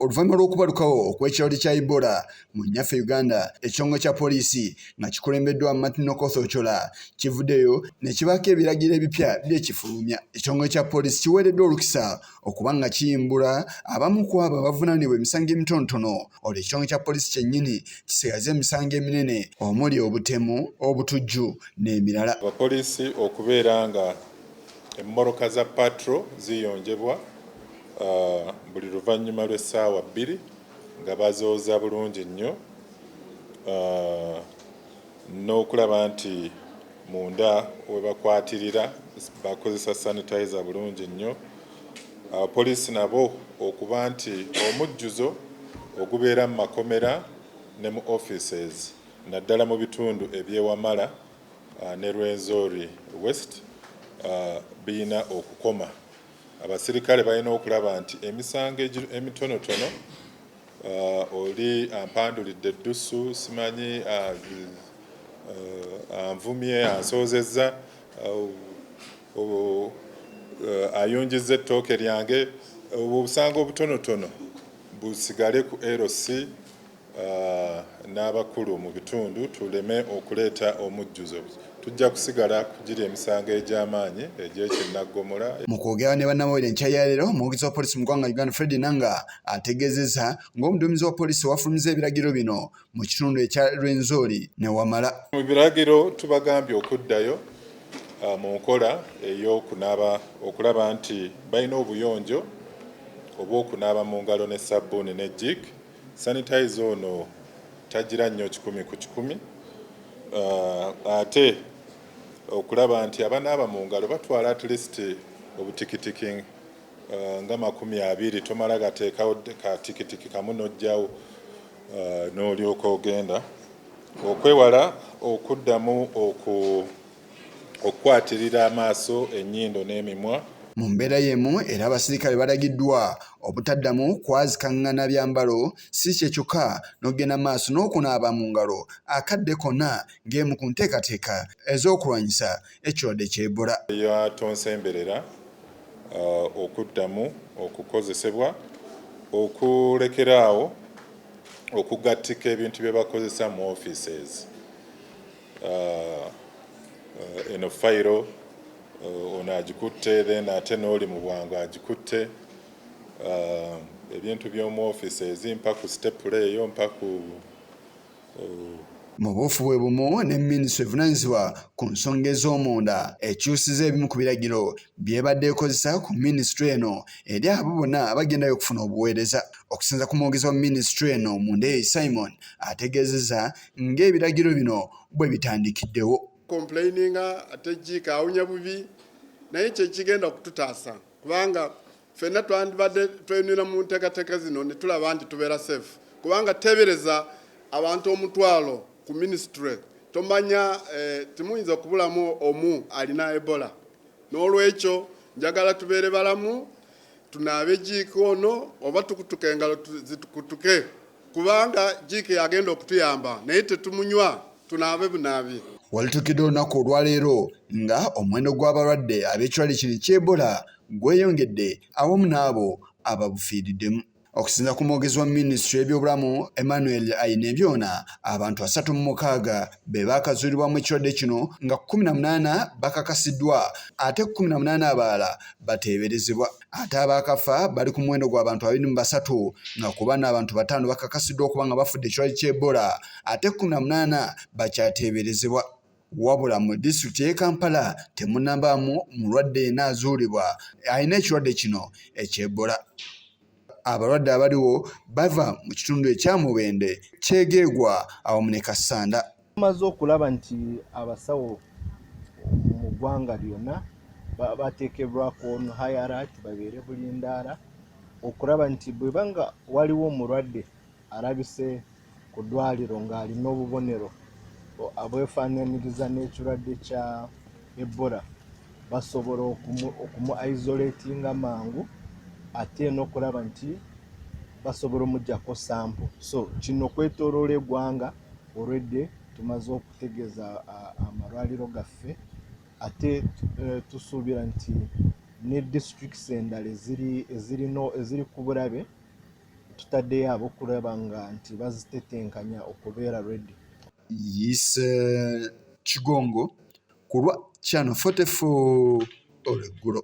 Oluvannyuma lw'okubalukawo okw'ekirwadde kya Ebola mu nnyaffe Uganda, ekitongole kya poliisi nga kikulembeddwa Martin Okoth Ochola kivuddeyo ne kibaako ebiragiro ebipya bye kifulumya. Ekitongole kya poliisi kiweereddwa olukisa okuba nga kiyimbula abamu ku abo abavunaanibwa emisango emitonotono, olwo ekitongole kya poliisi kyennyini kisigaze emisango eminene omuli obutemu, obutujju n'emirala. Abapoliisi okubeera nga emmoroka za patrol ziyonjebwa buli luvannyuma lw'essaawa 2 nga bazooza bulungi nnyo, n'okulaba nti munda we bakwatirira bakozesa sanitizer bulungi nnyo. Abapoliisi nabo okuba nti omujjuzo ogubeera mu makomera ne mu offices, naddala mu bitundu eby'e Wamala ne Rwenzori West, birina okukoma. Abasirikale balina okulaba nti emisango emitonotono, oli ampandulidde eddusu, simanyi anvumye, ansoozezza, ayunjizza ettooke lyange, obusango obutonotono busigale ku LC n'abakulu mu bitundu, tuleme okuleeta omujjuzo. Tujja kusigala kugira emisango egy'amaanyi egy'ekinnaggomola. Mu kwogera ne bannamawulire enkya ya leero, omwogezi wa poliisi mu ggwanga Uganda, Fred Enanga, ategeezezza ng'omuduumizi wa poliisi wafulumiza ebiragiro bino mu kitundu ekya Rwenzori ne Wamala. Mu biragiro tubagambye okuddayo mu nkola ey'okunaaba, okulaba nti balina obuyonjo obw'okunaaba mu ngalo ne sabbuuni ne Jik. Sanitizer ono tagira nnyo 100%. Ate okulaba nti abanaaba mu ngalo batwala at least obutikitiki nga 20. Tomala gateekawo katikitiki kamu n'ojjawo n'olyoka ogenda, okwewala okuddamu okukwatirira amaaso, ennyindo n'emimwa. Mu mbeera y'emu era abasirikale balagiddwa obutaddamu kwazikaŋŋana byambalo, si kye kyokka n'okugenda maaso n'okunaaba mu ngalo akadde konna ng'emu ku nteekateeka ez'okulwanyisa ekirwadde kya Ebola. Ya tonsemberera okuddamu okukozesebwa, okulekeraawo okugattika ebintu bye bakozesa mu offices, eno fayiro ono agikutte, then ate n'oli mu bwangu agikutte, ebintu by'omu offices, mpa ku stapler eyo, mpa ku Mu buufu bwe bumu, ne minisitule evunaanyizibwa ku nsonga ez'omunda ekyusiza ebimu ku biragiro by'ebadde ekozesa ku minisitule eno eri abo bonna abagendayo okufuna obuweereza. Okusinza ku mwogezi wa minisitule eno, Mundeyi Simon, ategeezezza ng'ebiragiro bino bwe bitandikiddewo. Complaininga ate Jik awunya bubi, naye kyekigenda okututaasa, kubanga ffenna twandibadde twenywera mu nteekateeka zino ne tulaba nti tubeera safe, kubanga teebereza abantu 10,000 ku minisitule, tomanya timuyinza okubulamu omu alina Ebola. N'olwekyo njagala tubeere balamu, tunaabe Jik ono oba tukutuka engalo zitukutuke, kubanga Jik yagenda okutuyamba, naye tetumunywa, tunaabe bunaabi. Walituukidde olunaku olwaleero nga omuwendo gw'abalwadde ab'ekirwadde kino eky'Ebola gweyongedde awamu n'abo ababufiiriddemu. Okusinza ku mwogezi wa minisitule y'ebyobulamu, Emmanuel Ainebyona, abantu 36 be baakazuulibwamu ekirwadde kino, nga 18 bakakasiddwa ate 18 abalala bateeberezebwa. Ate abaakafa bali ku muwendo gw'abantu 23, nga ku bano abantu bataano bakakasiddwa okuba nga bafudde ekirwadde ky'Ebola ate 18 bakyateeberezebwa. Wabula mu disitulikiti y'e Kampala temunnabaamu mulwadde yenna azuulibwa alina ekirwadde kino eky'Ebola. Abalwadde abaliwo bava mu kitundu ekya Mubende, Kyegeegwa awamu ne Kassanda. Tumaze okulaba nti abasawo mu ggwanga lyonna bateekebwako on high alert, babeere bulindaala okulaba nti bweba nga waliwo omulwadde alabise ku ddwaliro ng'alina obubonero abwefaananiriza n'ekirwadde kya Ebola, basobola okumu isolatinga mangu ate n'okulaba nti basobola omuggyako sample. So kino kwetooloola eggwanga olwedde tumaze okutegeeza amalwaliro gaffe, ate tusuubira nti ne districts endala eziri ku bulabe. Tutaddeyo ab'okulaba nga nti bazitetenkanya okubeera ready. Yise Kigongo ku lwa Channel 44 olweggulo.